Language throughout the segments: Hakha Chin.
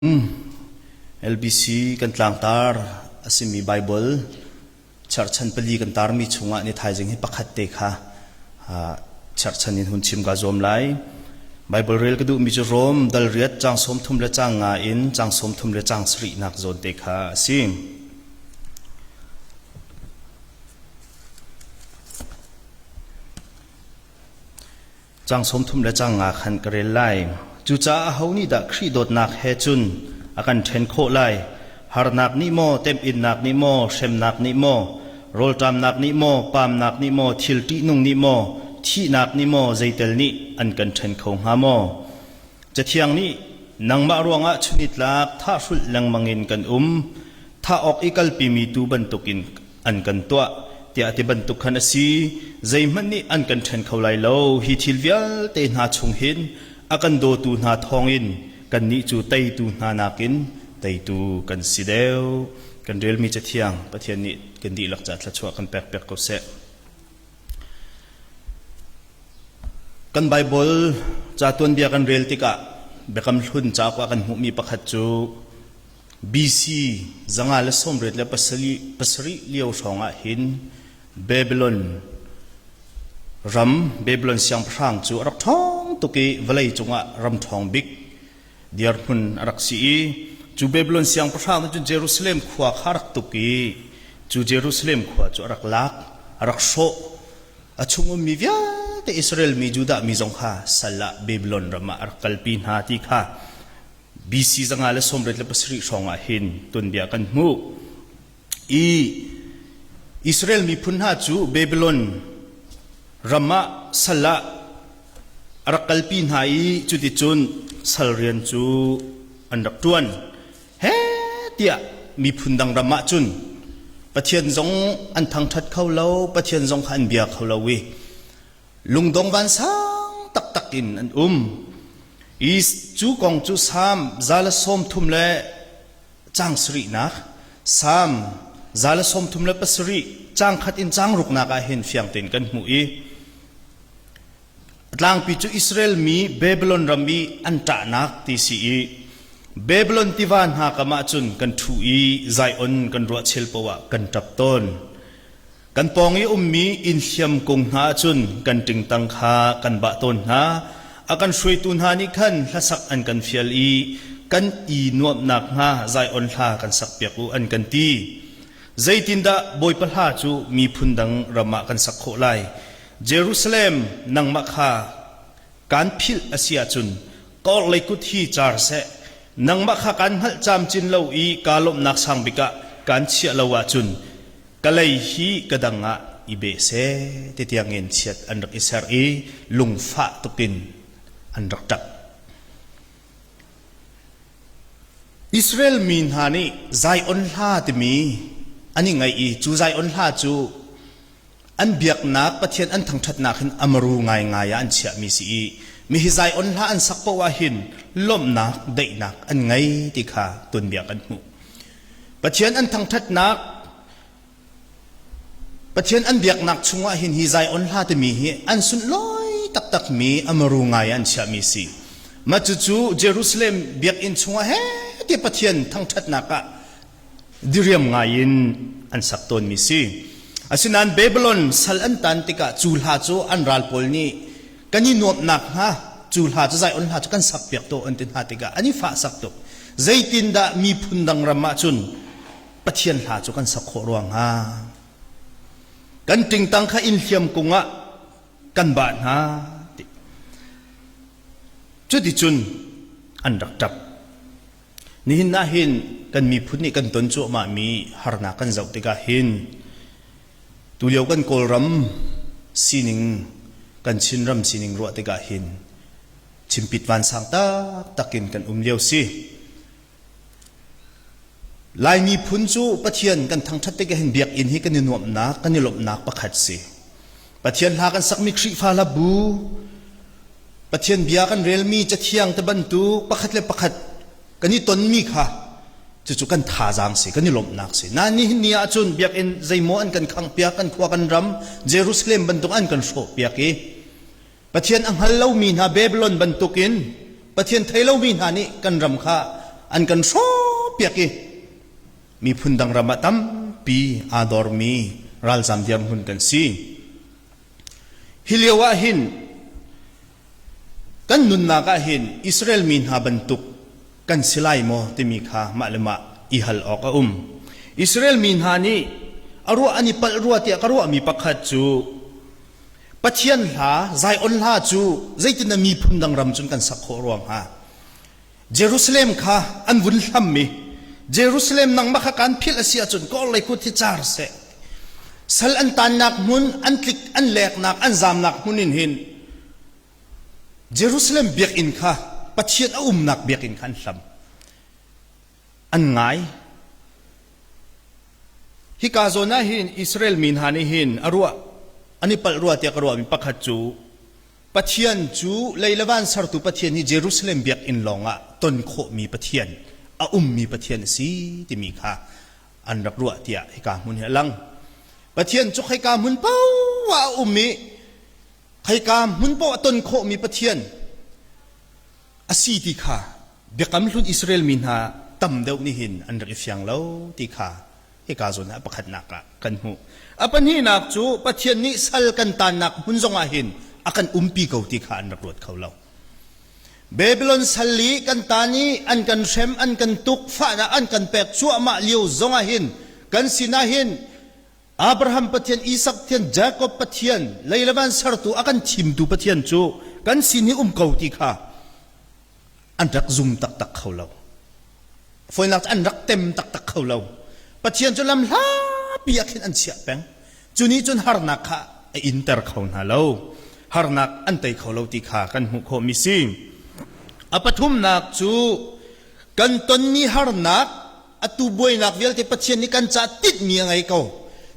LBC kan tlangtar a simi Baibal cherhchan pali kan tarmi chungah ni thaizing hi pakhat te kha cherhchan in hun chim ka zuam lai. Baibal rel ka duhmi cu Rom dal riat caang 30 le caang nga in caang 30 le caang sarihnak zawn te kha a si. Caang 30 le caang nga khan ka rel lai. Cucaah aho nih dah Khrih dawtnak he cun a kan ṭhen khawh lai? Harnak nih maw, temhinnak nih maw, hremnak nih maw, rawlṭamnak nih maw, paamnak nih maw, thil ṭihnung nih maw, thihnak nih maw, zeitel nih an kan ṭhen kho hnga maw? Cathiang nih nangmah ruangah chunitlak thahhrulh lengmang in kan um, thah awk i kalpimi tuu bantukin an kan tuah tiah ti bantuk khan a si. Zeihmanh nih an kan ṭhen kho lai lo. Hi thil vialte hna chung hin a kan dawtu hna thawngin kannih cu teitu hna nakin teitu kan si deuh. Kan relmi Cathiang Pathian nih kan dihlak ca thluachuah kan pek piak ko seh. Kan Baibal ca tuanbia kan rel tikah Biakam Hlun cauk ah kan hmuhmi pakhat cu BC 187 lio hrawng ah hin Babylon ram Babylon siangpahrang cu a rak ṭhawng tuk i vawlei cungah ram ṭhawng bik dirhmun a rak si i cu Babylon siangpahrang nih cun Jerusalem khua kha a rak tuk i cu Jerusalem khua cu a rak lak a rak hrawh. A chung ummi vialte Israel mi Judah mi zong kha sal ah Babylon ram ah a rak kalpi hna ti kha BC 187 hrawng ah hin tuanbia kan hmuh. I Israel miphun hna cu Babylon ram ah sal ah a rak kalpi hna i cuticun sal rian cu an rak ṭuan. He tiah miphun dang ram ah cun Pathian zong an thangṭhat kho lo, Pathian zong kha an bia kho lo i lungdong vansang taktak in an um. I cu kong cu Salm 130 le caang sarihnak, Salm 137 caang khat in caang ruknak ah hin fiang tein kan hmuh i a tlangpi cu Israel mi Babylon ram i an ṭahnak ti si i Babylon tiva hna kam ah cun kan ṭhu i Zion kan ruah chel paoh ah kan ṭap tawn. Kan pawng i ummi innhliam kung hna ahcun kan ṭingtang kha kan bah tawn hna. A kan hruaitu hna nih khan hlasak an kan fial i kan i nuamhnak hnga Zion hla kan sakpiak u an kan ti. Zeitindah Bawipa hla cu miphun dang ram ah kan sak khawh lai? Jerusalem, nangmah kha kaan philh a si ahcun ka orhlei kut hi car seh. Nangmah kha kaan hngalh camcin lo i kaa lawmhnak sang bik ah kaan chiah lo ahcun ka lei hi ka dang ah i beh seh ti tiangin chiat an rak i ser i lungfah tukin an rak ṭap. Israel mi hna nih Zion hla timi an i ngaih i cu Zion hla cu an biaknak Pathian an thangṭhatnak hin amaru ngaingai ah an chiahmi si i mihi Zion hla an sak paoh ah hin lawmhnak daihnak an ngei ti kha tuanbia kan hmuh. Pathian an thangṭhatnak Pathian an biaknak chungah hin hi Zion hla timi hi an sunlawi taktakmi amaru ngai an chiahmi si. Mah cucu Jerusalem biakinn chungah he ti Pathian thangṭhatnak ah diriam ngai in an sak tawnmi si. Asinain Babylon sal an tan tikah cu hla cu an ral pawl nih kan i nuamhnak hnga cu hla cu Zion hla cu kan sak piak to an ti hna tikah an i fah sak tuk. Zeitindah miphun dang ram ah cun Pathian hla cu kan sak khawh ruang hnga? Kan tingtang kha inn hliam kung ah kan bah hna ti. Cuticun an rak ṭap. Nihin ah hin kan miphun nih kan ton cuahmahmi harnak kan zoh tikah hin tulio kan Kawlram sining kan Chinram sining ruah tikah hin chimpit vansang taktak in kan um lio si. Lai miphun cu Pathian kan thangṭhat tikah hin biakinn hi kan i nuamhnak, kan i lawmhnak pakhat si. Pathian hla kan sakmi Khrihfa hla bu, Pathian bia kan relmi Cathiang te bantuk pakhat le pakhat kan i tonmi kha cucu kan thazaang si, kan i lawmhnak si. Nain nihin ni ahcun biakinn zeimaw an kan khanghpiak, kan khua kan ram, Jerusalem bantuk an kan hrawhpiak i Pathian a hngal lomi hna Babylon bantukin Pathian thei lomi hna nih kan ram kha an kan hrawhpiak i miphun dang ram ah tampi aa dormi ralzam dirhmun kan si. Hi lio ah hin kan nunnak ah hin Israel mi hna bantuk kan si lai maw timi kha mah le mah i hal awk a um. Israel mi hna nih a ruah an i palh rua tiah ka ruahmi pakhat cu Pathian hla, Zion hla cu zeitin dah miphun dang ram cun kan sak khawh rua hnga? Jerusalem kha an vun hlam i Jerusalem nangmah kha kaan philh a si ahcun kawlei kut hi car seh. Sal an tannak hmun, an tlik, an leknak, an zamnak hmun in hin Jerusalem biakinn kha Pathian a umnak biakinn kha an hlam. An ngai. Hika zawn ah hin Israel mi hna nih hin a ruah an i palh rua tiah ka ruahmi pakhat cu Pathian cu lei le van sertu Pathian hi Jerusalem biakinn lawngah ton khawhmi Pathian, a ummi Pathian a si timi kha an rak ruah tiah hika hmun hi a lang. Pathian cu khoika hmun paoh ah a um i khoika hmun paoh a ton khawhmi Pathian a si ti kha Biakam Hlun Israel mi hna tam deuh nih hin an rak i fiang lo ti kha hika zawn ah pakhatnak ah kan hmuh. A pahnihnak cu Pathian nih sal kan taannak hmun zongah hin a kan umpi ko ti kha an rak ruat kho lo. Babylon sal i kan taan i an kan hrem, an kan tuk, fahnak an kan pek cuahmah lio zongah hin kan sinah hin Abraham Pathian, Isak Pathian, Jakob Pathian, lei le van sertu a kan thimtu Pathian cu kan sin hi um ko ti kha an rak zum taktak kho lo. Fawinak cu an rak tem taktak kho lo. Pathian cu lam hlapi ah khin an chiah peng. Cu nih cun harnak kha a inter kho hna lo. Harnak an tei kho lo ti kha kan hmuh khawhmi si. A pathumnak cu kan tonmi harnak atu buainak vialte Pathian nih kan ca tinhmi a ngei ko.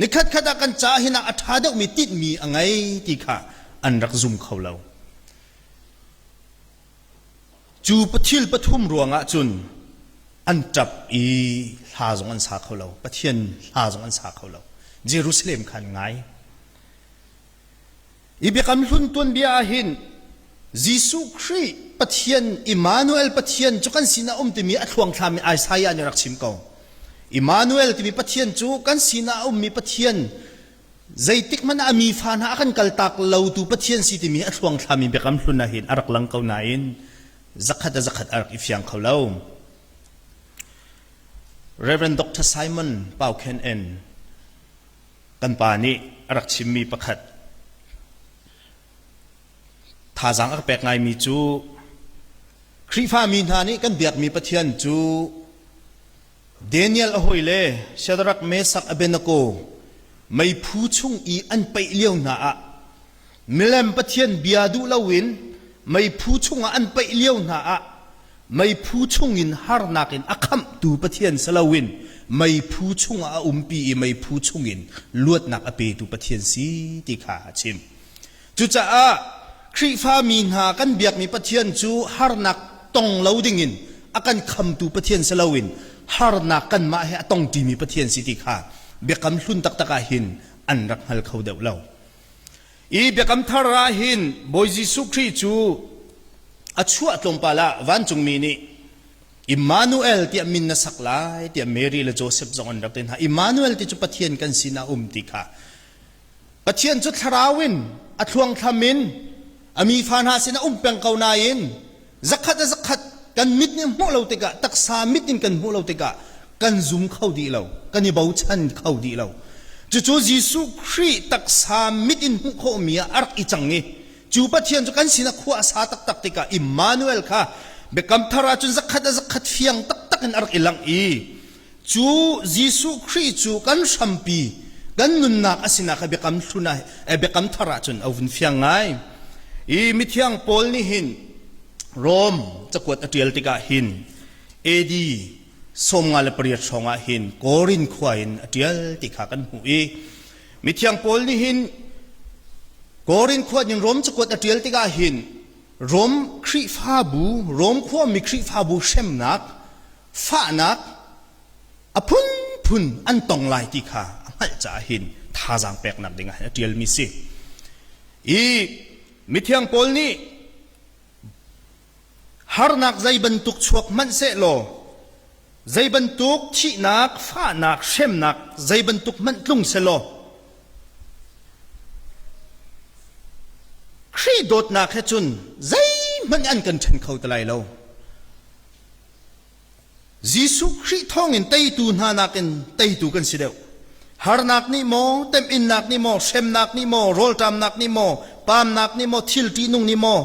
Nikhat khat ah kan ca hin ah a ṭha deuhmi tinhmi a ngei ti kha an rak zum kho lo. Cu thil pathum ruangah cun an ṭap i hla zong an sa kho lo. Pathian hla zong an sa kho lo. Jerusalem kha an ngai. I Biakam Hlun tuanbia ah hin Jesuh Khrih Pathian Immanuel Pathian cu kan sinah um timi a thluangthlami Isaiah nih rak chim ko. Immanuel timi Pathian cu kan sinah a ummi Pathian Zeitik hmanh ah a mi fa hna a kan kaltak lotu Pathian si timi a thluangthlami biakam hlun ah hin a rak lang ko nain zakhat a zakhat a rak i fiang kho lo. Reverend Dr. Simon Pau Khen En kan pa nih a rak chimmi pakhat thazaang a ka pek ngaimi cu Khrihfami hna nih kan biakmi Pathian cu Daniel a hawile Shadrach, Meshach, Abednego meiphu chung i an paih lio hna ah milem pathian bia duh loin meiphu chungah an paih lio hna ah meiphu chungin harnak in a khamhtu Pathian si loin meiphu chungah a umpi i meiphu chungin luatnak a petu Pathian si ti kha a chim. Cucaah Khrihfami hna kan biakmi Pathian cu harnak tong lo dingin a kan khamtu Pathian si loin harnak kanmah he a tongṭimi Pathian si ti kha biakam hlun taktak ah hin an rak hngal kho deuh lo. I biakam thar ah hin Bawi Jesuh Khrih cu a chuah tlawmpal ah vancungmi nih Immanuel tiah min na sak lai tiah Mary le Joseph zong an rak ti hna. Immanuel ti cu Pathian kan sinah um ti kha Pathian cu thlarau in a thluangthlam in a mi fa hna sinah um peng ko nain zakhat a zakhat kan mit nih hmuh lo tikah taksa mit in kan hmuh lo tikah kan zum kho dih lo kan i bochan kho dih lo. Cucu Jesuh Khrih taksa mit in hmuh khawhmi ah a rak i cang i cu Pathian cu kan sinah khua a sa taktak tikah Immanuel kha Biakam Thar ah cun zakhat a zakhat fiang taktak in a rak i langh i Cu Jesuh Khrih cu kan hrampi, kan nunnak a sinak hi biakam hlun ah biakam thar ah cun a vun fiang ngai. I mithiang Paul nih hin Rom cakuat a ṭial tikah hin AD 58 hrawng ah hin Korin khua in a ṭial ti kha kan hmuh i mithiang Paul nih hin Korin khua in Rom cakuat a ṭial tikah hin Rom Khrihfabu, Rom khuami Khrihfabu hremnak fahnak a phunphun an tong lai ti kha a hngalh caah hin thazaang peknak ding ah hin a ṭialmi si. I mithiang Paul nih harnak zei bantuk chuak hmanh sehlaw. Zei bantuk thihnak, fahnak, hremnak zei bantuk hmanh tlung selaw Khrih dawtnak he cun zeihmanh an kan ṭhen kho ti lai lo. Jesuh Khrih thawngin teitu hna nakin teitu kan si deuh. Harnak nih maw, temhinnak nih maw, hremnak nih maw, rawlṭamnak nih maw, paamnak nih maw, thil ṭihnung nih maw,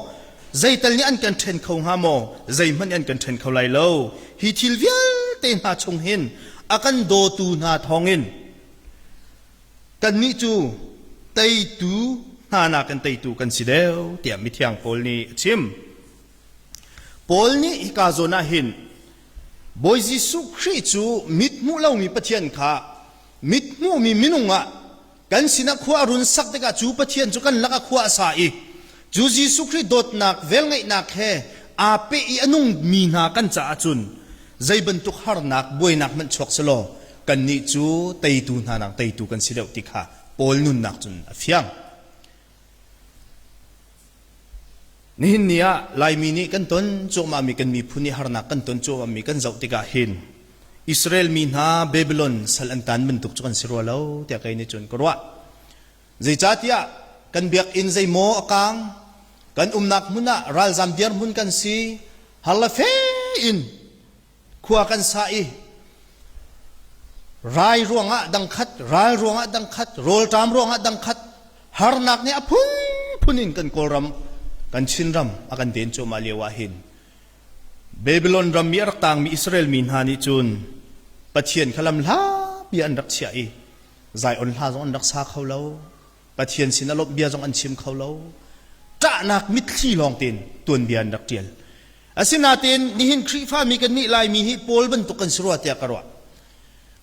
zeital nih an kan ṭhen kho hnga maw? Zeihmanh an kan ṭhen kho lai lo. Hi thil vialte hna chung hin a kan dawtu hna thawngin kannih cu teitu hna nakin teitu kan si deuh tiah mithiang Paul nih a chim. Paul nih hika zawn ah hin Bawi Jesuh Khrih cu mit hmuh lomi Pathian kha mit hmuhmi minung ah kan sinah khua a run sak tikah cu Pathian cu kan lakah khua a sa i cu Jesuh Khrih dawtnak velngeihnak he aa peh i a nungmi hna kan caah cun zei bantuk harnak buainak hmanh chuak selaw kannih cu teitu hna nak teitu kan si deuh ti kha Paul nunnak cun a fiang. Nihin ni ah Laimi nih kan ton cuahmahmi kan miphun nih harnak kan ton cuahmahmi kan zoh tikah hin Israel mi hna Babylon sal an tan bantuk cu kan si rua lo tiah kei nih cun ka ruah. Zeicahtiah kan biakinn zeimaw a kang, kan umnak hmun ah ralzam dirhmun kan si, har le fe in khua kan sa i rai ruangah dangkhat, ral ruangah dangkhat, rawlṭam ruangah dangkhat, harnak nih a phunphun in kan Kawlram, kan Chinram a kan den cuahmah lio ah hin Babylon ram i a rak tangmi Israel mi hna nih cun Pathian kha lam hlapi an rak chiah i Zion hla zong an rak sa kho lo. Pathian sin a lawmh bia zong an chim kho lo. Ṭahnak mitthli lawng tein tuanbia an rak ṭial. Asinain nihin Khrihfami kan nih Laimi hi Paul bantuk kan si rua tiah ka ruah.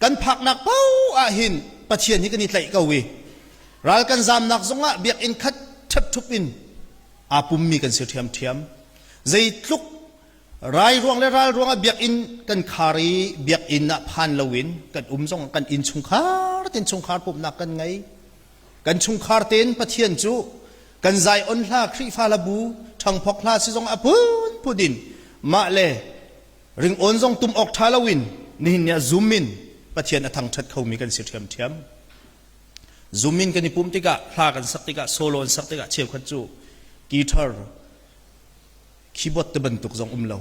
Kan phaknak paoh ah hin Pathian hi kan i tlaih ko i ral kan zamnak zongah biakinn khat ṭhepṭhup in aa pummi kan si ṭhiamṭhiam. Zeitluk rai ruang le ral ruangah biakinn kan khar i biakinn ah phan loin kan um zong kan inn chungkhar tein chungkhar pumhnak kan ngei. Kan chungkhar tein Pathian cu kan Zion hla Khrihfa hlabu ṭhangphok hla si zong a phunphun in mah le ringawn zong tum awk ṭha loin nihin ni ah zum in Pathian a thangṭhat khomi kan si ṭhiamṭhiam. Zum in kan i pum tikah hla kan sak tikah solo an sak tikah cheukhat cu guitar keyboard te bantuk zong um lo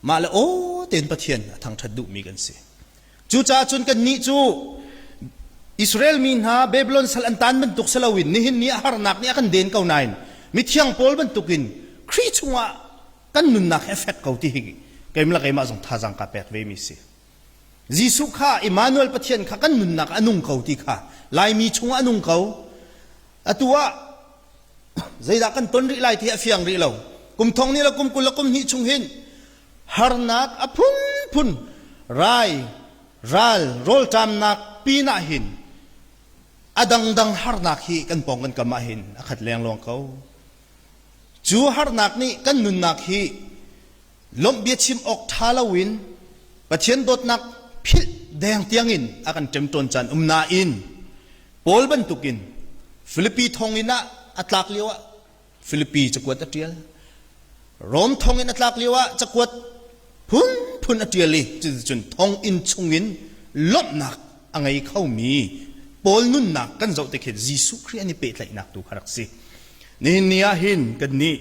mah le aw tein Pathian a thangṭhat duhmi kan si. Cucaah cun kannih cu Israel mi hna Babylon sal an taan bantuk si loin nihin ni a harnak nih a kan den ko nain mithiang Paul bantukin Khrih chungah kan nunnak hi a fek ko ti hi keimah le keimah zong thazaang kaa pek ve mi si. Jesuh kha Emmanuel Pathian kha kan nunnak a nung ko ti kha Laimi chungah a nung ko. Atu ah zeidah kan ton rih lai ti a fiang rih lo. Kum thong ni le kum 20 le kum hnih chung hin harnak a phunphun rai ral rawlṭamnak pinah hin a dangdang harnak hi kan pawng kan kam ah hin a khat lengluang ko. Cu harnak nih kan nunnak hi lawmh biachim awk ṭha loin Pathian dawtnak philh deng tiangin a kan ṭemṭawn caan um nain Paul bantukin Filipi thonginn ah a tlak lioah Filipi cakuat a ṭial. Rom thonginn a tlak lioah cakuat phunphun a ṭial i cuticun thonginn chungin lawmhnak a ngei khomi Paul nunnak kan zoh tik hin Jesuh Khrih an i pehtlaihnak tu kha rak si. Nihin ni ah hin kannih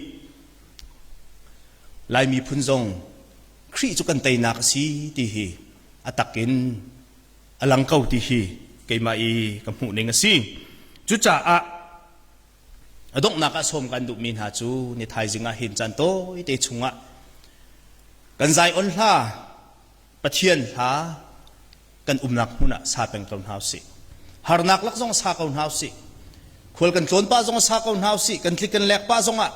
Lai miphun zong Khrih cu kan teinak a si ti hi a tak in a lang ko ti hi keimah i ka hmuh ning a si. Cucaah A donghnak ah sawm kan duhmi hna cu ni thaizing ah hin caan tawite chungah kan Zion hla Pathian hla kan umnak hmun ah sa peng ko hna usih. Harnak lak zong sa ko hna usih. Khual kan tlawn pah zong sa ko hna usih. Kan tlik kan lek pah zongah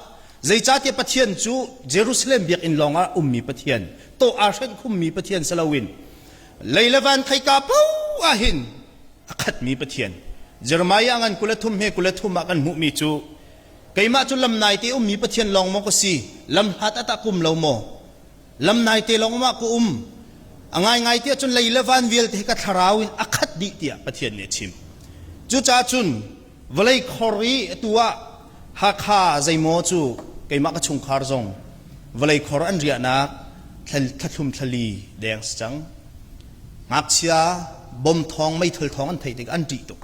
zeicahtiah Pathian cu Jerusalem biakinn lawngah ummi Pathian, tawh aa hrenh khummi Pathian si loin lei le van kheika paoh ah hin a khatmi Pathian. Jeremiah ngan 23 he 23 ah kan hmuhmi cu keimah cu lam naite ummi Pathian lawng maw ka si lam hlat ah tah kum lo maw lam naite lawng ma ka um a ngaingai tiah cun lei le van vialte hi ka thlarau in a khat dih tiah Pathian nih a chim cucaah cun vawlei khor i atu ah Hakha zeimaw cu keimah ka chungkhar zong vawlei khor an riahnak thlathlum thlali deng si cang. Ngakchia bom thawng meithal thawng an theih tik an ṭih tuk.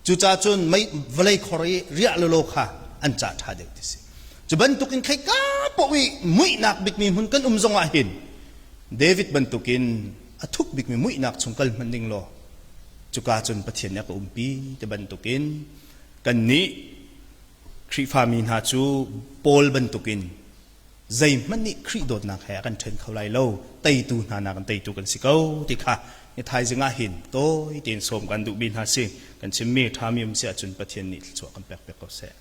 Cucaah cun mei vawlei khor i riah lolo kha an ca ṭha deuh ti si. Cu bantukin khoika paoh i muihnak bikmi hmun kan um zongah hin David bantukin a thuk bikmi muihnak chung kal hmanh ding law cuka cun Pathian nih a ka umpi ti bantukin kannih Khrihfami hna cu Paul bantukin zeihmanh nih Khrih dawtnak he a kan ṭhen kho lai lo, teitu hna nakin teitu kan si ko ti kha ni thaizing ah hin tawi tein sawm kan duhmi hna si. Kan chimmi ṭhami um si ahcun Pathian nih thluachuah kan pek piak ko seh.